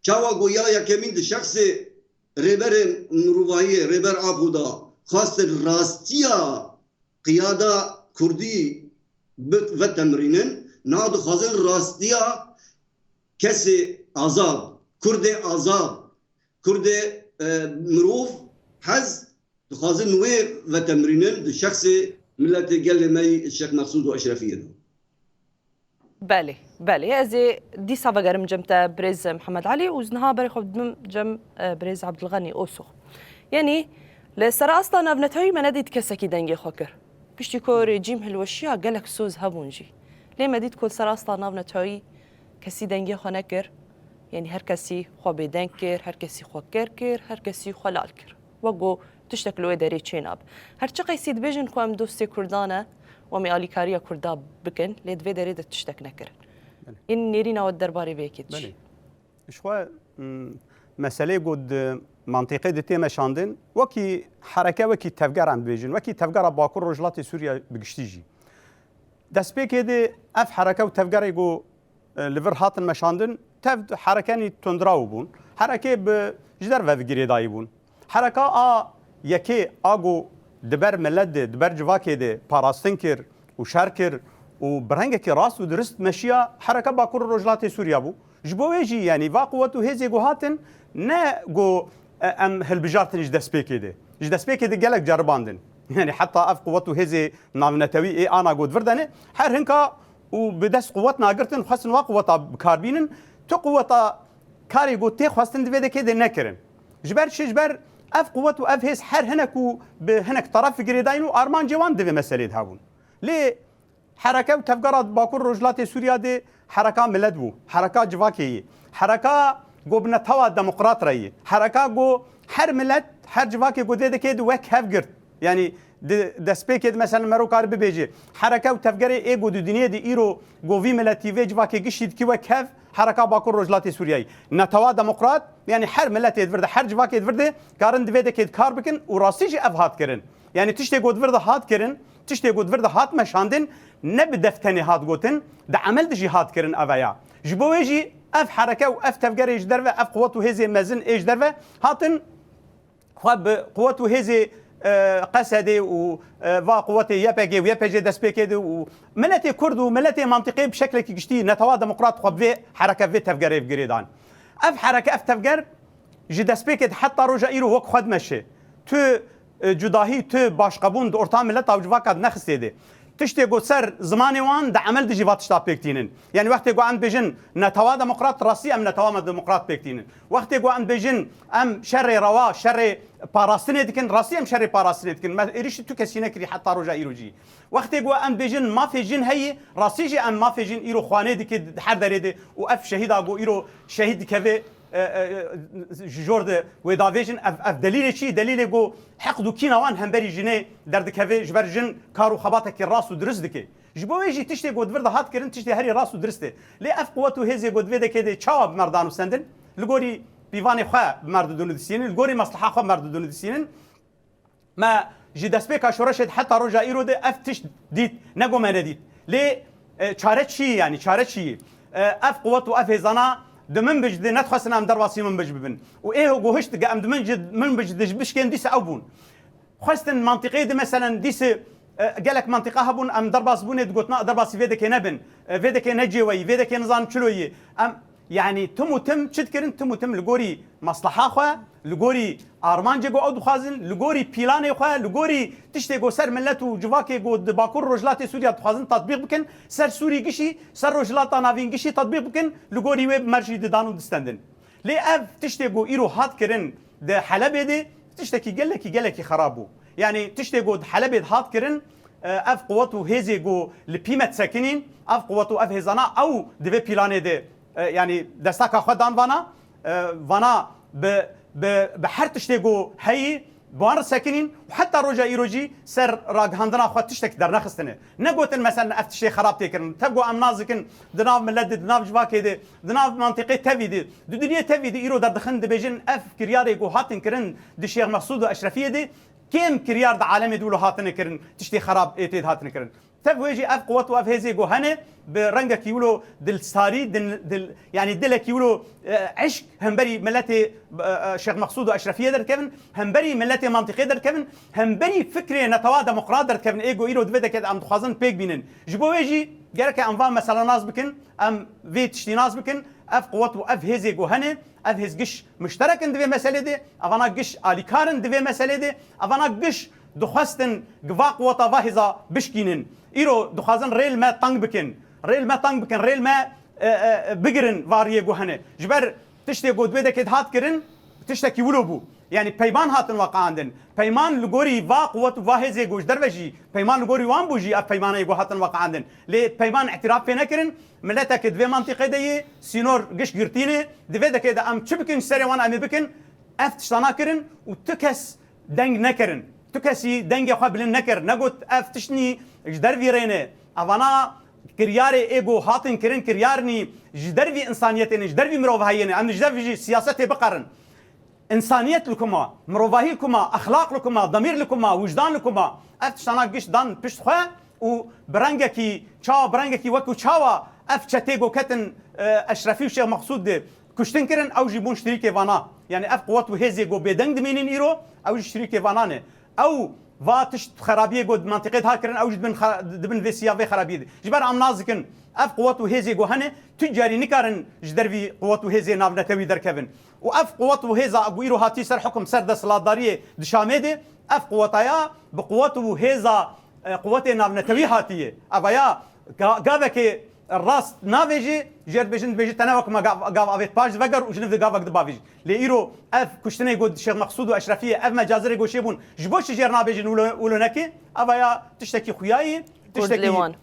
Çawa ku ya yekemîn di şexsê Rêberê Mirovahiyê, Rêber Apo de xwestin rastiya qiyada kurdî bi-, vetemrînin, niha dixwazin rastiya kesê azad, kurdê azad, kurdê, e, mirov, hez, dixwazin wê vetemrînin di şexsê miletê gelê me yî Şêx Mexsûd û Eşrefiyê de. Belê, belê. Ez ê dîsa vegerim cem te birêz Mihemed Elî û niha berê xwe bidim cem, e, birêz Ebdilxenî Oso. Yanî li ser asta navnetewî me nedît kesekî dengê xwe kir. Piştî ku rejîm hilweşiya gelek soz hebûn jî. Lê me dît ku li ser asta navnetewî kesî dengê xwe nekir. Yanî her kesî xwe bêdeng kir, her kesî xwe ker kir, her kesî xwe lal kir. Wek ku tiştek li wê derê çênabe. Her çi qeysî dibêjin ku em dostê Kurdan e û em ê alîkariya Kurda bikin, lê di vê derê de tiştek nekirin. Belê. Yên nêrîna we di derbarê vê yekê de çi? Belê. Ji xwe, m, meselê ku di mantîqê de tê meşandin, wekî hereke, wekî tevger em dibêjin, wekî tevgera Bakur Rojhilatê Sûriye bi giştî jî. Destpêkê de ev hereke û tevgerê ku, e, li vir hatin meşandin, tev herekenî tundraw bûn. Herekê bi, ji derve ve girêdayî bûn. Hereka a yekê a ku di ber milet de, di ber civakê de parastin kir û şer kir û bi rengekî rast û dirist meşiya, hereka Bakur Rojhilatê Sûriye bû. Ji bo wê jî, yanî va quwet û hêzê ku hatin, ne ku, e, em hilbijartin ji destpêkê de. Ji destpêkê de gelek ceribandin. Yanî heta ev quwet û hêzê navnetewî ê ana ku di vir de ne, her hinka û bi dest quwet nagirtin, xwestin wa quweta bi kar bînin. Tu quweta karê ku tê xwestin di vê dekê de nekirin. Ji ber çi? Ji ber ev quwet û ev hêz her hinek û bi hinek teref girêdayîn û armancê wan di vê meselê de hebûn. Lê hereke û tevgera Bakur Rojhilatê Sûriya de hereka milet bû, hereka civakê yî, hereka ku bi netewa demokrat re yî, hereka ku her milet, her civakê ku di vê dekê de wek hev girt. Yanî di destpêkê de mesela mero kar bibêje, hereke û tevgerê ê ku di dinyê de îro ku vî miletî vê civakê giştî dikî wek hev, hereka Bakur Rojhilatê Sûriyeyê. Netewa demokrat, yanî her miletê di vir de, her civakê di vir de karin di vê dekê de kar bikin û rastî jî ev hat kirin. Yanî tiştê ku di vir de hat kirin, tiştê ku di vir de hat meşandin, ne bi def tenê hat gotin, di emel de jî hat kirin ev ya. Ji bo wê jî ev hereke û ev tevgerê ji derve, ev quwet û hêzê mezin ê ji derve hatin xwe bi quwet û hêzê, e, Qesedê û, e, va quwetê Y P G û Y P G destpêkê de û miletê Kurd û miletê mantîqê bi şeklekî giştî netewa demokrat xwe bi vê hereke, vê tevgerê bi girê dan. Ev hereke, ev tevger ji destpêkê de heta roja îro wek xwe dimeşe. Tu, e, cudahî, tu başqebûn di orta mileta û civaka de nexistê de. Tiştê ku ser zimanê wan di emel de jî va tişta pêk tînin. Yanî wextê ku em dibêjin netewa demokrat, rastî em netewa me demokrat pêk tînin. Wextê ku em dibêjin em şerê rewa, şerê parastinê dikin, rastî em şerê parastinê dikin. Me êrişî tu kesî nekirî heta roja îro jî. Wextê ku em dibêjin mafê jin heyî, rastî jî em mafê jin îro xwanê dike di her derê de û ev şehîda ku îro şehîd dikeve, e, e, e, ji jor de wê davêjin. Ev, ev delîlê çi? Delîlê ku heqd û kîna wan hemberî jinê derdikeve, ji ber jin kar û xebatekî rast û dirist dike. Ji bo wê jî tiştê ku di vir de hat kirin, tiştê herî rast û dirist e. Lê ev quwet û hêzê ku di vê dekê de çawa bi mer danûstendin? Li gorî pîvanê xwe bi mer didûn û distînin, li gorî mesleha xwe bi mer didûn û distînin. Me ji destpêka şoreşê de heta roja îro de ev tişt dît, ne ku me nedît. Lê, e, çare çi ye, yanî çare çi ye? E, ev quwet û ev hêzana di Minbij de nedixwestin em derbasî Minbij bibin. Û ê gohişt ge em di Minbij, Minbij de ji bişkên dîse ew bûn. Xwestin mantîqê de, meselen, dîse, e, gelek mantîqa hebûn, em derbas bûnê digotina derbasî vê dekê nebin. E, vê dekê ne cêweyî, vê dekê nizanim çilo yî. Em, yanî tim û tim çi dikirin? Tim û tim li gorî mesleha xwe, li gorî armancê ku ew dixwazin, li gorî pîlanê xwe, li gorî tiştê ku ser milet û civakê ku di Bakur Rojhilatê Sûriya dixwazin tatbîq bikin, ser Sûrî gişî, ser Rojhilata Navîn gişî tatbîq bikin, li gorî wê bi mer jî didan û distendin. Lê ev tiştê ku îro hat kirin di Helebê de tiştekî gelekî, gelekî xerab bû. Yanî tiştê ku di Helebê de hat kirin, e, ev quwet û hêzê ku li pî me disekinîn, ev quwet û ev hêzana ew di vê pîlanê de, e, yanî destaka xwe dan vana, e, vana bi, bi, bi her tiştê ku heyî, bi wan re sekinîn û heta roja îro jî ser ragihandina xwe tiştek dernexistine. Negotin, meselen, ev tiştê xerab tê kirin. Tev ku em nas dikin di nav milet de, di nav civakê de, di nav mantîqê tevî de, di dinyê tevî de îro derdixin, dibêjin ev kiryarê ku hatin kirin di Şêx Mexsûd û Eşrefiyê de, kêm kiryar di alemê de wilo hatine kirin, tiştê xerab ê tê de hatine kirin. Tev wê jî ev quwet û ev hêzê ku hene, bi rengekî wilo dilsarî, dil, dil, yanî dilekî wilo, e, eşq hemberî miletê, e, e, Şêx Mexsûd û Eşrefiyê derdikevin, hemberî miletê mantîqê derdikevin, hemberî fikrê netewa demokrat derdikevin, ê ku îro di vê dekê de em dixwazin pêk bînin. Ji bo wê jî gereke em van mesela nas bikin, em vê tiştî nas bikin, ev quwet û ev hêzê ku hene, ev hêz giş muşterek in di vê meselê de, evana giş alîkar in di vê meselê de, evana giş dixwestin gi va quweta va hêza bişkînin. Îro dixwazin rêl me teng bikin. Rêl me teng bikin, rêl me, e, e, e, bigirin va riyê ku hene. Ji ber tiştê ku di vê dekê de hat kirin, tiştekî wilo bû. Yanî peyman hatin weqandin. Peyman li gorî va quwet û va hêzê ku ji derve jî, peyman li gorî wan bû jî ev peymaneyê ku hatin weqandin. Lê peyman îtiraf pê nekirin. Mileteke di vê mantîqê de yê, sînor giş girtî ne. Di vê dekê de em çi bikin, ji serê wan em ê bikin. Ev tiştana kirin û tu kes deng nekirin. Tu kesî dengê xwe bilind nekir. Negot ev tiştnî ji dervî rê ne. Evana kiryarê ê ku hatin kirin, kiryarnî ji dervî însaniyetê ne, ji dervî mirovahiyê ne. Em ji dervî jî siyasetê biqerin. Însaniyet li ku ma, mirovahî li ku ma, exlaq li ku ma, demîr li ku ma, wijdan li ku ma, ev tiştana giş dan pişt xwe û bi rengekî, çawa bi rengekî wekî çawa ev çetê ku ketin, e, Eşrefî û Şêx Mexsûd de kuştin kirin, ew jî bûn şirîkê vana. Yanî ev quwet û hêzê ku bêdeng dimînin îro, ew jî şirîkê vana ne. Ew va tişt xerabiyê ku di mantîqê de hat kirin, ew jî dibin xe-, dibin vê siya vê xerabiyê de. Ji ber em nas dikin, ev quwet û hêzê ku hene, tu carî nikarin ji dervî quwet û hêzê navnetewî derkevin. Û ev quwet û hêza ku îro hatî ser hukum, ser desthilatdariyê di Şamê de, ev quwetaya bi quwet û hêza, e, quwetê navnetewî hatiye. Evaya ga-, gavekê rast navêjî, jêr dibêjin, dibêjî te ne wek me gav, gav avêt paş diveger û ji niv de gavek dibavêjî. Lê îro ev kuştinê got Şêx Mexsûd û Eşrefiyê, ev mecazirê got çêbûn, ji bo çi jêr nabêjin wilo, wilo nekê? Evaya tiştekî xuyayî, tiştekî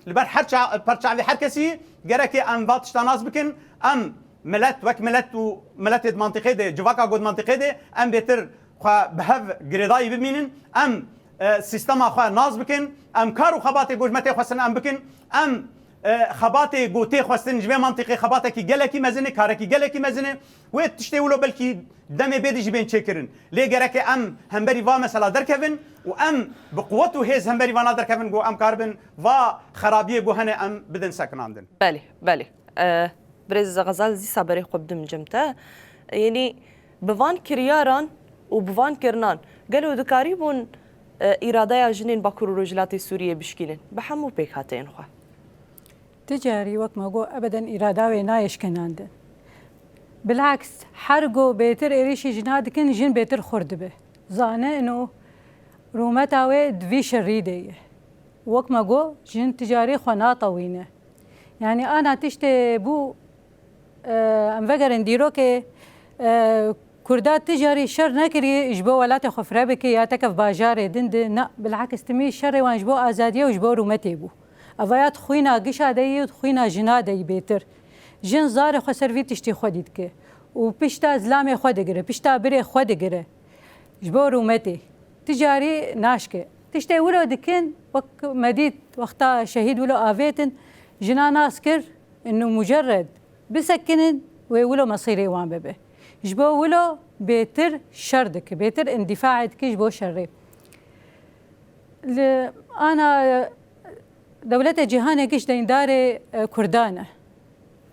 li ber her ça-, per çavê her kesî gereke em va tişta nas bikin, em milet, wek milet û miletê di mantîqê de, civaka got mantîqê de, em bêtir xwe bi hev girêdayî bimînin, em, e, sîstema xwe nas bikin, em kar û xebatê got me tê xwestin em bikin, em, e, xebatê got tê xwestin ji vê mantîqê xebatekî gelekî mezin e, karekî gelekî mezin e. Wê tiştê wilo belkî demê bêdî jî bên çêkirin. Lê gereke em hemberî va mesela derkevin û em bi quwet û hêz hemberî vana derkevin ku em karibin va xerabiyê ku hene em bidin sekinandin. Belê, belê. E, Birêz Xezal, zîsa berê xwe bidim cem te. Yanî bi van kiryaran û bi van kirinan gelo dikarîbûn, e, îradeya jinên Bakur û Rojhilatê Sûriyê bişkînin bi hemû pêkhateyên xwe? Ti carî wek me got, ebeden îrada wê nayê şkenandin. Bilaks, her go bêtir êrîşî jina dikin, jin bêtir xurt dibe. Zane ino rûmeta wê di vî şerî de ye. Wek me got, jin ti carî xwe natewîne. Yanî ana tiştê bû, e, em vegerin dîrokê, e, Kurda ti carî şer nekirî ji bo welatê xwe fire bike ya tekev bajarê din de. Na, bilakis timî şerê wan ji bo azadiya û ji bo rûmetê bû. Eva ya di xwîna gişa de yî û di xwîna jina de yî bêtir. Jin zarê xwe ser vî tiştî xwedî dike û pişta zilamê xwe digire, pişta birê xwe digire. Ji bo rûmetê. Ti carî naşke. Tiştê wilo dikin, wek me dît wexta şehîd wilo avêtin, jina nas kir, inu mucerred bisekinin, wê wilo mesîrê wan bibe. Ji bo wilo bêtir şer dike, bêtir îndîfaê dike ji bo şerê. Li ana dewletê cîhanê giş deyndarê, e, Kurdan e.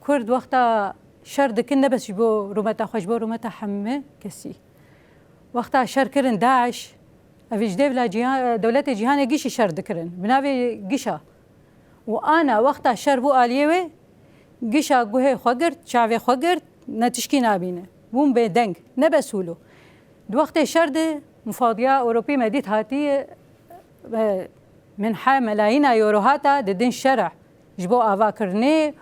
Kurd wexta şer dikin, ne bes ji bo rûmeta xwe, ji bo rûmeta hemû kesî. Wexta şer kirin DAIŞ, ev ji dêvla cîha-, dewletê cîhanê gişî şer dikirin. Bi navê gişa. Û ana wexta şer bû aliyê wê, gişa guhê xwe girt, çavê xwe girt, ne tişkî nabîne. Bûn bêdeng. Ne bes wilo. Di wextê şer de mufadiya Ewropî me dît hatiye, e, minhe melayîna euro hata didin şera. Ji bo avakirinê,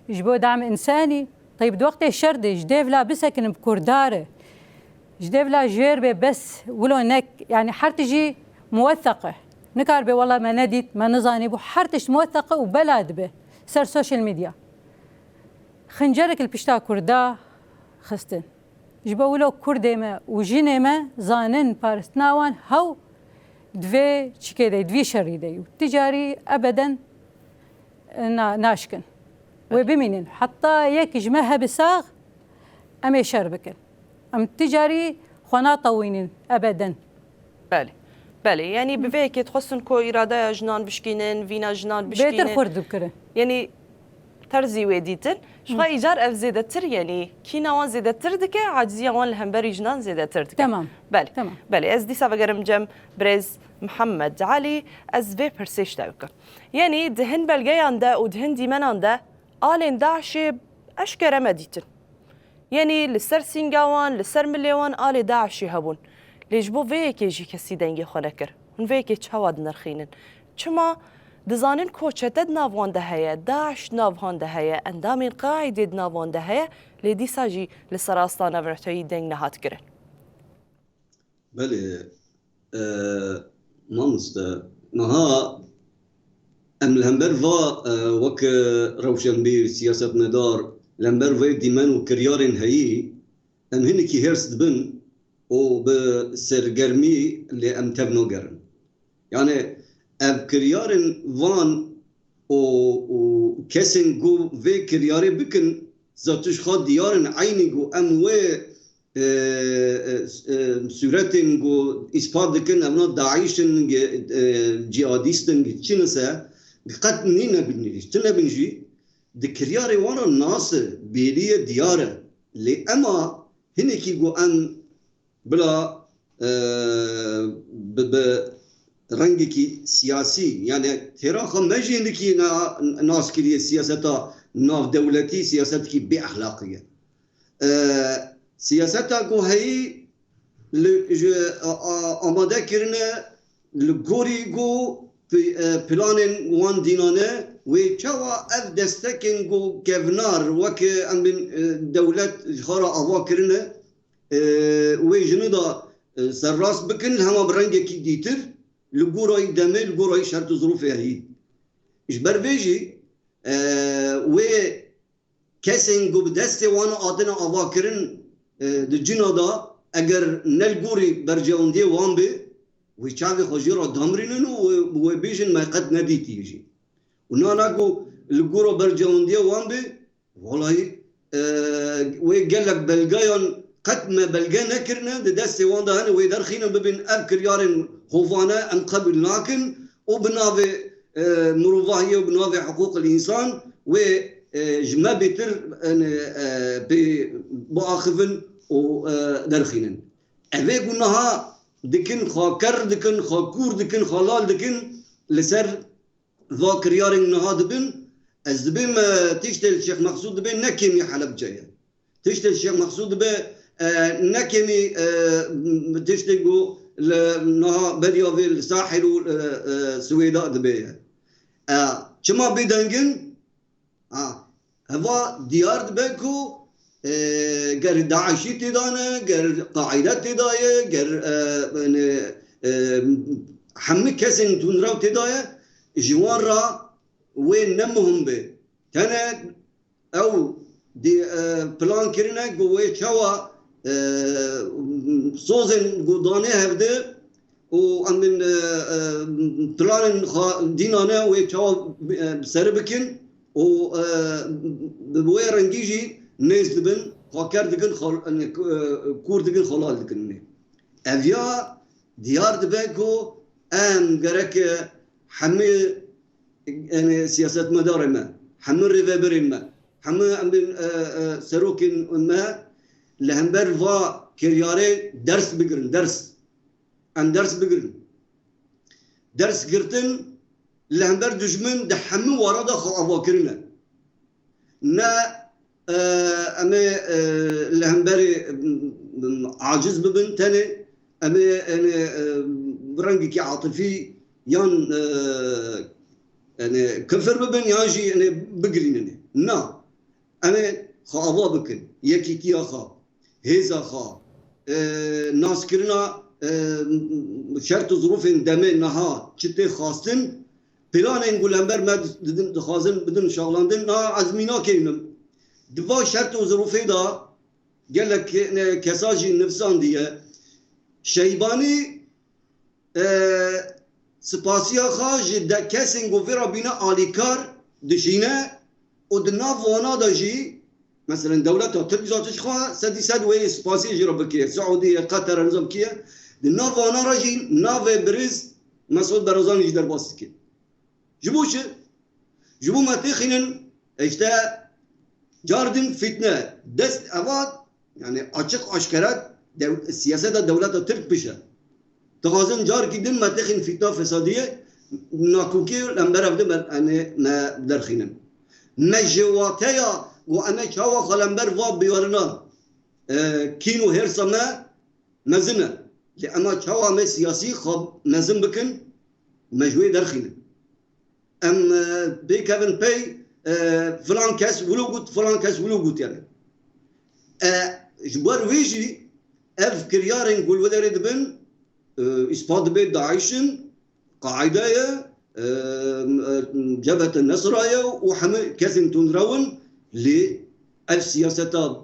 ji bo dam însanî. Teyb di wextê şer de ji dêvla bisekinin bi kurdar e. Ji dêvla jêr bê bes wilo nek, yanî her tişt jî muwetheq e. Nikaribe wela me nedît, me nizanî bû. Her tişt muwetheq e û bela dibe ser social media. Xincerek li pişta Kurda xistin. Ji bo wilo Kurdê me û jinê me zanin paristina wan hew di vê çikê de, di vî şerî de yû. Ti carî ebeden na-, naşkin. Wê bimînin. Heta yek ji me hebe sax, em ê şer bikin. Em ti carî xwe natewînin ebeden. Belê. Belê, yanî bi vê yekê dixwestin ku îradeya jinan bişkînin, vîna jinan Bêtir bişkînin. xurt bikire. Yanî terzî wê dîtin. Ji xwe îcar ev zêdetir, yanî kîna wan zêdetir dike, aciziya wan li hemberî jinan zêdetir dike. Tamam. Belê. Tamam. Belê, ez dîsa vegerim cem birêz Mihemed Elî, ez vê pirsê ji te bikim. Yanî di hin belgeyan de û di hin dîmenan de alên DAIŞê eşkere me dîtin. Yanî li ser sînga wan, li ser milê wan alê DAIŞê hebûn. Lê ji bo vê yekê jî kesî dengê xwe nekir. Hûn vê yekê çawa dinirxînin? Çima dizanin ku çete di nav wan de heye, DAIŞ di nav wan de heye, endamên Qaîdê di nav wan de heye, lê dîsa jî li ser asta navnetewî deng nehat kirin? Belê, e, mamoste, niha em li hember va, e, wek rewşenbîr, siyasetmedar, li hember vê dîmen û kiryarên heyî, em hinekî hêrs dibin û bi sergermî lê em tev nagerin. Yani ev kiryarên van û, û kesên ku vê kiryarê bikin, zatuş xwe diyar in eynî ku em wê, e, e, e, sûretên ku îspat dikin, evna DAIŞ in, e, cihadîst in, çi nise, qet nîne bin, çi nebin jî, di kiryarê wan re nas e, bêrî ye, diyar e. Lê ema hinekî ku em bila, e, bi, bi rengekî siyasî, yani têra xwe me jî hinekî na-, nas kiriye siyaseta navdewletî, siyasetekî bêexlaqî ye. E, siyaseta ku heyî li, ji, a, a, amade kirine li gorî ku pi-, e, planên wan dînane wê çawa ev destekên ku kevnar weke em bin, e, dewlet ji xwe re ava kirine, e, wê jini de, e, serrast bikin, li hema bi rengekî dîtir, li gorayî demê, li gorayî şert û zirûfê heyî. Ji ber vê jî, e, wê kesên ku bi destê wan hatine avakirin, e, di cina de, eger ne li gorî bercewendiyê wan be, wê çavê xwe jê re damrînin û wê, wê bêjin me qet nedîtiye jî. Û nana ku li gora bercewendiyê wan be, Walayî, e, wê gelek belgeyan qet me belge nekirine, di destê wan de hene, wê derxînin bibin ev kiryarên hovane em qebûl nakin û bi navê, e, mirovahiyê û bi navê hiqûqil însan wê, e, ji me bêtir, e, pê biaxivin û, e, derxînin. Evê ku niha dikin, xwe ker dikin, xwe kûr dikin, xwe lal dikin, li ser va kiryarên niha dibin, ez dibêm, e, tiştê li Şêx Mexsûd dibe ne kêmî Helebce ye. Tiştê li Şêx Mexsûd dibe, e, ne kêmî, e, tiştê ku li niha beriya vê li Sahil û, e, e, Swêda dibe ye. E, çima bêdeng in? Ha, heva diyar dibe ku, e, ger DAIŞî têda ne, ger Qaîde têda ye, ger, e, yani, e, hemî kesên tundrew têda ye, ji wan re wê ne muhim be. Tene ew di, e, plan kirine ku wê çawa, e, sozên ku dane hevde û em bin, e, e, planên xwe dînane wê çawa, e, bi seri bikin û, e, bi wê rengî jî nêz dibin, xwe ker dikin, xwe, e, kûr dikin, xwe lal dikin. Ev ya diyar dibe ku em gerek hemî, yani, siyasetmedarê me, hemî rêveberên me, hemî em bin, e, e, serokên me li hember va kiryarê ders bigirin, ders. Em ders bigirin. Ders girtin li hember dijmin di hemî wara de xwe ava kirine. Ne, e, em ê, e, li hemberê, m, m, aciz bibin tenê, em ê, yani, e, bi rengekî atifî yan, e, yani, kifir bibin yan jî, yani, bigirînin. Na. Em ê xwe ava bikin, yekîtiya xwe, hêza xwe, e, naskirina, e, şert û zirûfên demê niha çi tê xwestin, planên ku li hember me didin, dixwazin bidin şaxlandin, niha ezmînakê ne. Di va şert û zirûfê de gelek ke-, ne, kesa jî nivîsandiye. Şeybanî e, spasiya xwe ji de kesên ku vê re bîne alîkar dişîne û di nav wana de jî, meselen, dewleta Tirk zatiş xwe sedî sed wê spasiyê jî re bike. Siûdî ye, Qeter e, nizam kî ye. Di nav wana re jî navê birêz Mesûd Barzanî jî derbas dike. Ji bo çi? Ji bo me têxînin, işte, car din fîtne, dest eva, yani açık aşkere dew-, siyaseta dewleta Tirk pişe. Dixwazin carkî din me têxînin fîtna fesadiyê, nakokiyê li hember ev de me, yani me derxînin. Me ji wateya ku em ê çawa xwe li hember va biyarina, e, kîn û hêrsa me mezin e. Lê ema çawa em ê siyasî xwe mezin bikin, me ji wê derxînin. Em, e, pêkevin pey, e, filan kes wilo got, filan kes wilo got yani. E, ji ber wê jî ev kiryarên ku li wê derê dibin, e, îspat dibe DAIŞ in, Qaîde ye, e, e, Cebhete Nesra ye û hemû kesên tundrew in, lê ev siyaseta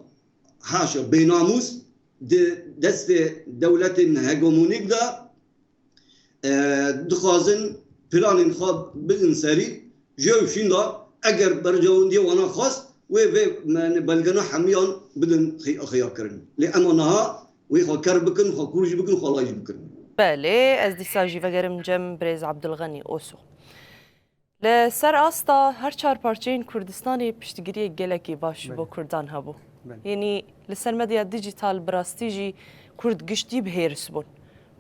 haşa bênamûs di destê dewletên hegemonîk de, e, dixwazin planên xwe bidin serî, ji ew şînda eger berjewendiyê wana xwest, wê vê, yani, belgena hemiyan bidin xi-, xiyakirin. Lê ema niha wê xwe ker bikin, xwe kûr jî bikin, xwe alay jî bikin. Belê, ez dîsa jî vegerim cem birêz Abdulxenî Oso. Li ser asta her çar parçeyên Kurdistanê piştgiriyek gelekî baş ji bo Belê. Kurdan hebû. Belê. Yanî li ser medya dîjîtal bi rastî jî Kurd giştî bi hêrs bûn.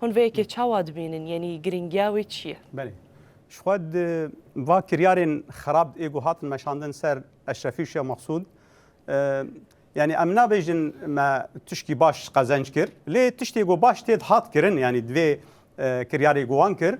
Hûn vê yekê Belê. Çawa dibînin? Yanî giringiya wê çi ye? Belê. Ji xwe di va kiryarên xerab ê ku hatin meşandin ser Eşrefî û Şêx Mexsûd, e, yani em nabêjin me tişkî baş qezenc kir, lê tiştê ku baş tê dihat kirin, yani divê, e, kiryarê ku wan kir,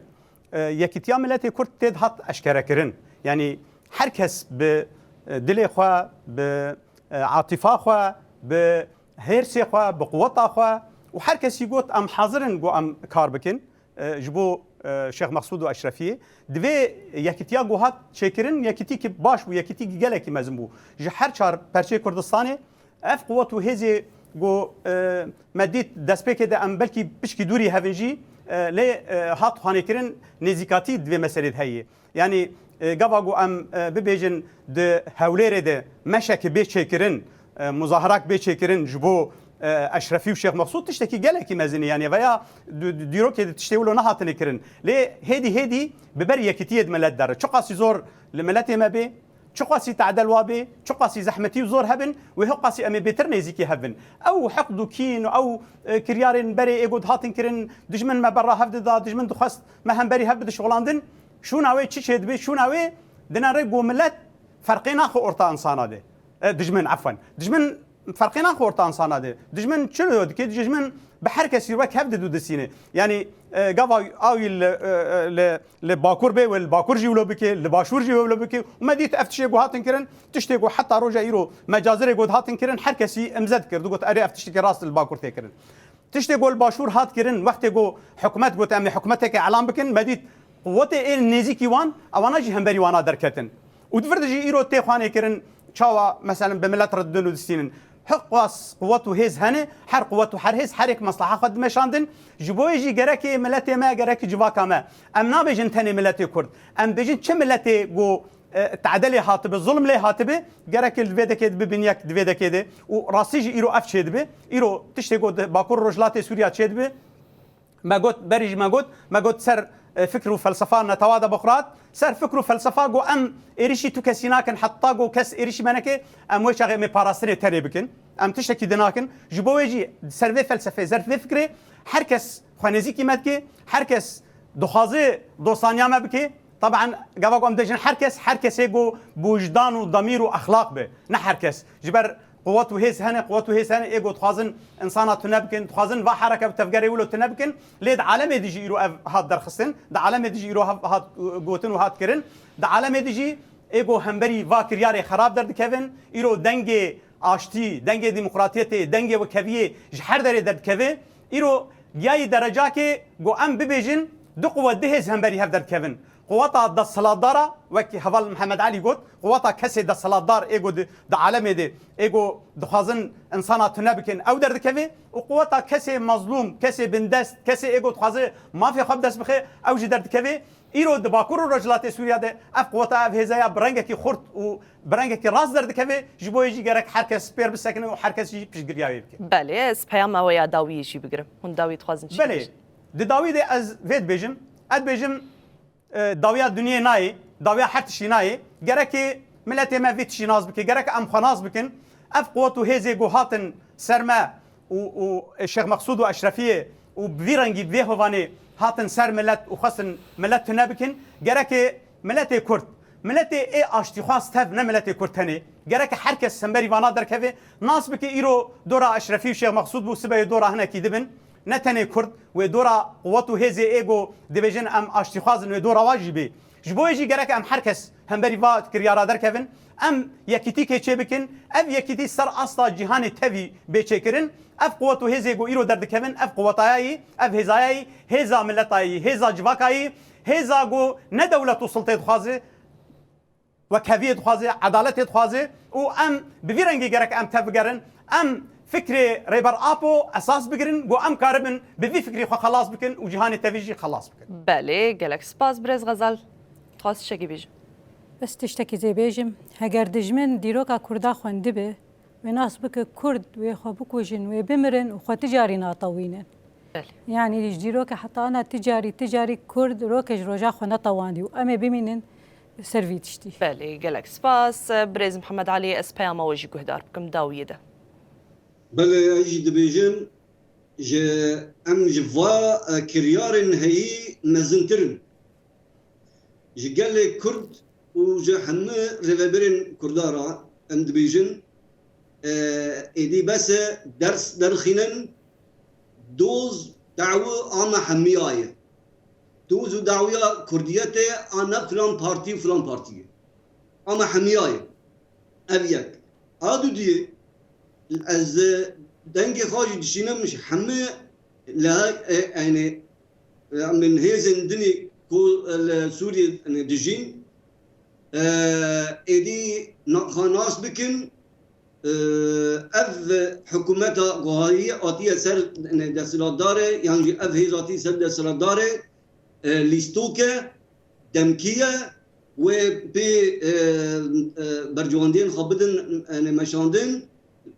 e, yekîtiya miletê Kurd tê dihat eşkerekirin. Yani her kes bi, e, dilê xwe, bi, e, atifa xwe, bi hêrsê xwe, bi quweta xwe û her kesî got, em hazir in ku em kar bikin, e, ji bo, e, Şêx Mexsûd û Eşrefiyê. Divê yekîtiya ku hat çêkirin, yekîtîkî baş bû, yekîtîkî gelekî mezin bû. Ji her çar perçeyê Kurdistanê ev quwet û hêzê ku, e, me dît destpêkê de em belkî pişkî dûrî hevin jî, e, lê, e, hat xanêkirin nêzîkatî di vê meselê de heye. Yani, e, gava ku em, e, bibêjin di Hewlêrê de meşekê bê çêkirin, e, muzahirak bê çêkirin ji bo, e, Eşrefî û Şêx Mexsûd tiştekî gelekî mezin e. Yani veya di, di, dîrokê de tiştê wilo nehatine kirin. Lê hêdî hêdî bi ber yekîtiyê di milet de re. Çiqasî zor li miletê me bê, çiqasî tadel wa bê, çiqasî zehmetî û zor hebin, wê hiqasî em ê bêtir nêzîkî hev bin. Ew heqd û kîn û ew, e, kiryarên berê ê got hatin kirin, dijmin me berra hev dida, dijmin dixwest me hemberî hev bidişixulandin. Şûna wê çi çêdibe? Şûna wê dine rê ku milet ferqê naxwe orta insana de. E, dijmin, efwen. Dijmin ferqê naxwe orta insana de. Dijmin çi dike? Dijmin bi her kesî wek hev didu disîne. Yani, e, gava awî li, e, e, li, li Bakur bê, wê li Bakur jî wilo bike, li Başûr jî wê wilo bike. Û me dît ev tiştê ku hatin kirin, tiştê ku heta roja îro mecazirê ku hatin kirin, her kesî imze dikir. Digot, erê ev tiştekî rast li Bakur tê kirin. Tiştê ku li Başûr hat kirin, wextê ku hikûmet got, em ê hikûmeteke elan bikin, me dît quwetê ê nêzîkî wan, ewana jî hemberî wana derketin. Û di vir de jî îro tê xwanê kirin, çawa, meselen, bi milet re didin û distînin. Hiqas quwet û hêz hene, her quwet û her hêz, her yek mesleha xwe dimeşandin. Ji bo yê jî gerekê miletê me, gerekê civaka me. Em nabêjin tenê miletê Kurd. Em bêjin çi miletê ku e, tedelê hatibe, zulm lê hatibe, gerek li vê dekê de bibin yek di vê dekê de. Û rastî jî îro ev çêdibe. Îro tiştê got di Bakur Rojhilatê Sûriya çêdibe. Me got, berî jî me got, me got ser, e, fikr û felsefa netewa de bixurat. Ser fikr û felsefa got em êrişî tu kesî nakin, heta got kes êrişî me neke, em wê çaxê em ê parastinê tenê bikin. Em tiştekî dinakin. Ji bo wê jî ser vê felsefê, ser vê fikrê her kes xwe nêzîkî me dike, her kes dixwaze dostaniya me bike. Taban, gava ku em dibêjin her kes, her kesê ku bi wijdan û demîr û exlaq be. Ne her kes. Ji ber quwet û hêz hene, quwet û hêz hene, ê ku dixwazin insana tune bikin, dixwazin va hereke bi tevgerê wilo tune bikin. Lê di alemê de jî îro ev hat derxistin, di alemê de jî îro hat gotin û hat kirin. Di alemê de jî ê ku hemberî va kiryarê xerab derdikevin, îro dengê aştî, dengê demokratiyetê, dengê wekheviyê ji her derê derdikeve. Îro giyayî derecakê ku em bibêjin du quwet, du hêz hemberî hev derdikevin. Quweta desthilatdara, wek heval Mihemed Elî got, quweta kesê desthilatdar ê ku di, di alemê de, ê ku dixwazin insana tune bikin, ew derdikeve û quweta kesê mezlûm, kesê bindest, kesê ê ku dixwaze mafê xwe bi dest bixe, ew jî derdikeve. Îro di Bakur û Rojhilatê Sûriya de ev quweta, ev hêza ya bi rengekî xurt û bi rengekî rast derdikeve, ji bo yê jî gerek her kes pêr bisekine û her kes jî piştgiriya wê bike. Belê, ez peyama we ya dawiyê jî bigirim. Hûn dawî dixwazin çi Belê, bibêjin? Di dawî de ez vê dibêjim, ez dibêjim, e, dawiya dinyê nayê, dawiya her tiştî nayê. Gerekê miletê me vê tiştî nas bike, gerek em xwe nas bikin. Ev quwet û hêzê ku hatin ser me û, û Şêx Meqsûd û Eşrefiyê û bi vî rengî, bi vê hovanê hatin ser milet û xwestin milet tune bikin. Gerekê miletê Kurd, miletê ê aştîxwaz tev, ne miletê Kurd tenê. Gerek her kes semberî vana derkeve, nas bike îro dora Eşrefî û Şêx Meqsûd bû, sibeyê dora hinekî dibin. Ne tenê Kurd, wê dora quwet û hêzê ê ku dibêjin em aştîxwaz in, wê dora wa jî bê. Ji bo wê jî gerek em her kes hemberî va kiryara derkevin, em yekîtîkê çê bikin, ev yekîtî ser asta cîhanê tevî bê çêkirin. Ev quwet û hêzê ku îro derdikevin, ev quwetayayî, ev hêzayayî, hêza miletayî, hêza civakayî, hêza ku ne dewlet û sultê dixwaze, wekheviyê dixwaze, edaletê dixwaze û em bi vî rengî gerek em tevbigerin. Em fikrê Rêber Apo esas bigirin, ku em karibin bi vî fikrî xwe xelas bikin û cîhanê tevî jî xelas bikin. Belê, gelek spas, birêz Xezal. Dixwaz tiştekî bêjim. Ez tiştekî zê bêjim. Heger dijmin dîroka Kurda xwendibe, wê nas bike Kurd wê xwe bikujin, wê bimirin û xwe ti carî natewînin. Belê. Yanî ji dîroke heta ana ti carî, ti carî Kurd roke ji roja xwe netewandî û em ê bimînin ser vî tiştî. Belê, gelek spas. Birêz Mihemed Elî, ez peyama we jî guhdar bikim dawiyê de. Belê, ez jî dibêjim, ji, em ji va, e, kiryarên heyî mezintir in. Ji gelê Kurd û ji hemû rêvebirên Kurda re em dibêjin, e, êdî bes e ders derxînin, doz, dawi a me hemiya ye. Doz û dawiya Kurdiyetê a ne filan partî û filan partî ye. A me hemiya ye. Ev yek. A dudiyê, ez, e, dengê xwe jî dişînim ji hemû li, e, yani, e, min hêzên dinê ku, e, li Sûriyê, yani, dijîn, e, êdî na-, xwe nas bikin, e, ev hikûmeta ku hatiye, hatiye ser, yani, desthilatdarê, yan jî ev hêz hatiye ser desthilatdarê, e, lîstok e, demkî ye, wê pê, e, e, bercewendiyên xwe bidin, e, meşandin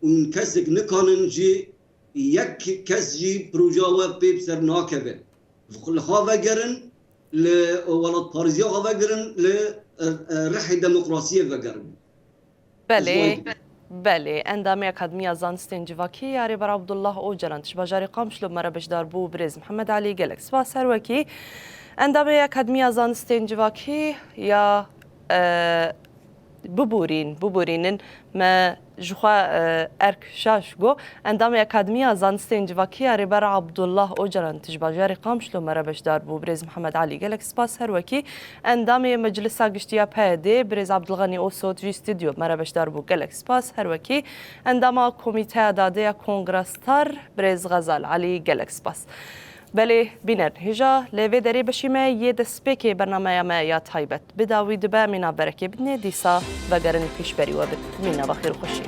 û kesek nikanin jî, yek kes jî proja we pê bi ser nakeve. Li xwe vegerin, li welatparêziya xwe vegerin, li, e, e, rihê demokrasiyê vegerin. Belê, belê. Endamê Akademiya Zanistên Civakî ya Rêber Abdullah Ocalan, ji bajarê Qamişlo me re beşdar bû, birêz Mihemed Elî, gelek spas. Her wekî Endamê Akademiya Zanistên Civakî ya, e, biborîn, biborînin me ji xwe, e, erk şaş got. Endamê Akademiya Zanistên Civakî ya Rêber Abdullah Ocalan, tu ji bajarê Qamişlo me re beşdar bû, birêz Mihemed Elî, gelek spas. Her wekî Endamê Meclisa Giştî ya P Y D, birêz Abdulganî Osot jî stûdyo me re beşdar bû, gelek spas. Her wekî Endama Komîteya Dadê ya Kongra Star, birêz Xezal Elî, gelek spas. Belê, bîner hêja, li vê derê beşî me yê destpêkê bernameya me ya taybet bi dawî dibe, mîna berekê bidinê, dîsa vegerin pêşberî we bin. Mîna bexêr û xweşî.